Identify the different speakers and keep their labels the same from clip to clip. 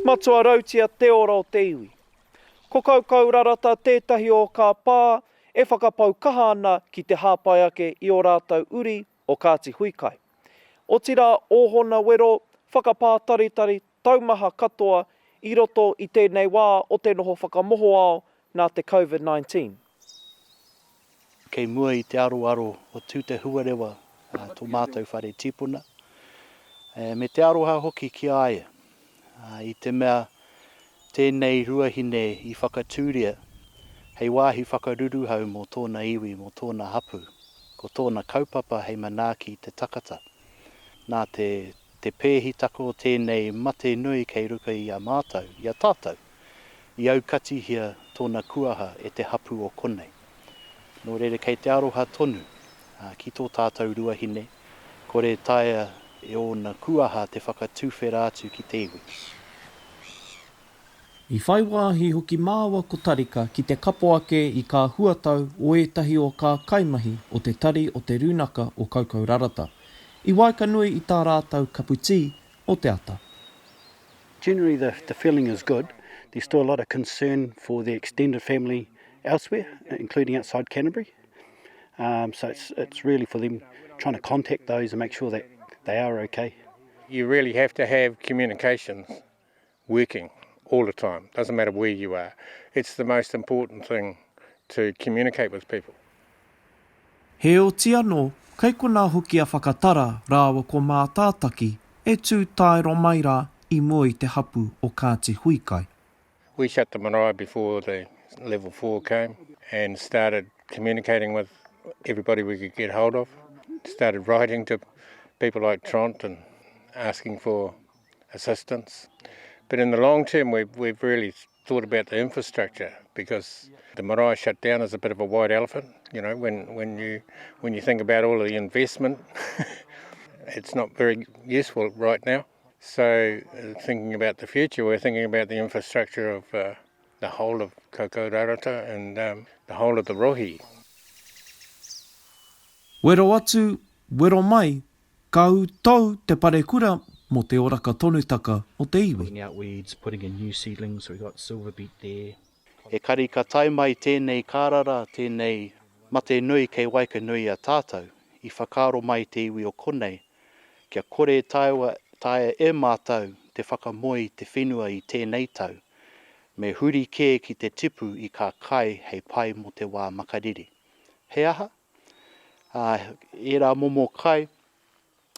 Speaker 1: Matua rautia te ora o te iwi. Ko Kaukaurarata tētahi o kā pā e whakapau kaha ana ki te hāpai ake i ō rātou uri o Kāti Huikai. Otirā ōhona wero whakapātaritari taumaha katoa i roto i tēnei wā o te noho whakamohoao nā te Covid 19.
Speaker 2: Kei mua i te aroaro o Tūtehuarewa tō mātou whare tipuna, me te aroha hoki ki a ia, i te mea tēnei ruahine i whakatūria hei wāhi whakaruruhau mō tōna iwi, mō tōna hapū. Ko tōna kaupapa hei manaaki i te takata. Nā te te pēhitaka o tēnei mate nui kei ruka i a mātou, i a tātou, i aukatihia tōna kuaha e te hapū o konei. Nō reira kei te aroha tonu ki tō tātou ruahine, kore taea e ōna kuaha te whakatuwhera atu ki te iwi.
Speaker 1: I whai wāhi hoki māua ko Tarika ki te kapo ake i kā huatau o ētahi o kā kaimahi o te Tari o te Rūnaka o Kaukaurarata, i waekanui i tā rātou kapu tī o te ata.
Speaker 2: Generally the the feeling is good, there's still a lot of concern for the extended family elsewhere, including outside Canterbury. Um, so it's, it's really for them trying to contact those and make sure that they are okay.
Speaker 3: You really have to have communications working all the time, doesn't matter where you are. It's the most important thing to communicate with people.
Speaker 1: Heoti anō, kei konā hoki a Whakatara rāua ko Mātātaki e tū taero mai rā i mua i te hapū o Kāti Huikai.
Speaker 3: We shut the marae before the level 4 came and started communicating with everybody we could get hold of. Started writing to people like Tront and asking for assistance. But in the long term, we've, we've really thought about the infrastructure because the marae shut down is a bit of a white elephant. You know, when, when, you, when you think about all of the investment, it's not very useful right now. So, uh, thinking about the future, we're thinking about the infrastructure of uh, the whole of Koukourārata and um, the whole of the rohi.
Speaker 1: Wero atu, wero mai, Ka ū tou te parekura mō te oraka tonutaka o te iwi.
Speaker 2: Pulling out weeds, putting in new seedlings, so we got silver beet there. Ekari ka tae mai tēnei kārara, tēnei mate nui kei waekanui i a tātou, i whakaaro mai te iwi o konei, kia kore taewa, taea e mātou te whakamoe i te whenua i tēnei tau, me huri kē ki te tipu i kā kai hei pai mō te wā makariri. He aha? Ā, ērā momo kai,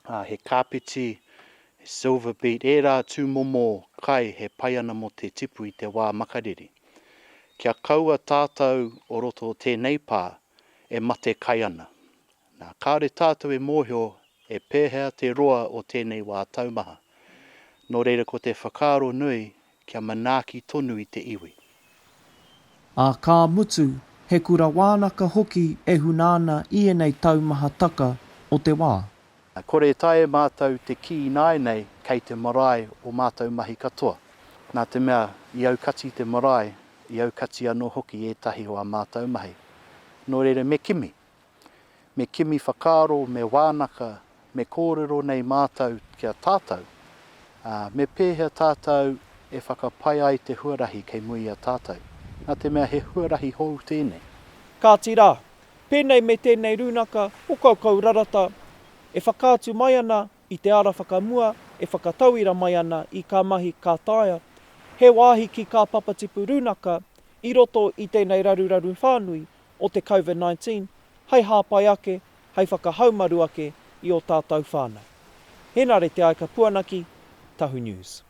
Speaker 2: ā, he kāpeti, he silver beet, ērā tūmomo kai he pai ana mō te tipu i te wā makariri. Kia kaua tātou o roto o tēnei pā e mate kai ana. Nā, kāore tātou e mōhio e pēhea te roa o tēnei wā taumaha. Nō reira ko te whakaaro nui kia manaaki tonu i te iwi.
Speaker 1: Ā, ka mutu, he kura wānaka hoki e huna ana i ēnei taumahataka o te wā.
Speaker 2: Kore e taea e mātou te kī ināianei kei te marae o mātou mahi katoa, nā te mea i aukati te marae, i aukati anō hoki ētahi o ā mātou mahi. Nō reira me kimi. Me kimi whakaaro, me wānaka, me kōrero nei mātou ki a tātou, ā, me pēhea tātou e whakapai ai te huarahi kei mua i a tātou, nā te mea he huarahi hou tēnei.
Speaker 1: Kāti rā, pēnei me tēnei rūnaka o Koukourarata e whakaatu mai ana i te ara whakamua e whakatauira mai ana i kā mahi ka taea, he wāhi ki kā papatipu rūnaka i roto i tēnei raruraru whānui o te Covid 19 hei hāpai ake, hei whakahaumaru ake i ō tātou whānau. Henare Te Aika Puanaki, Tahu News.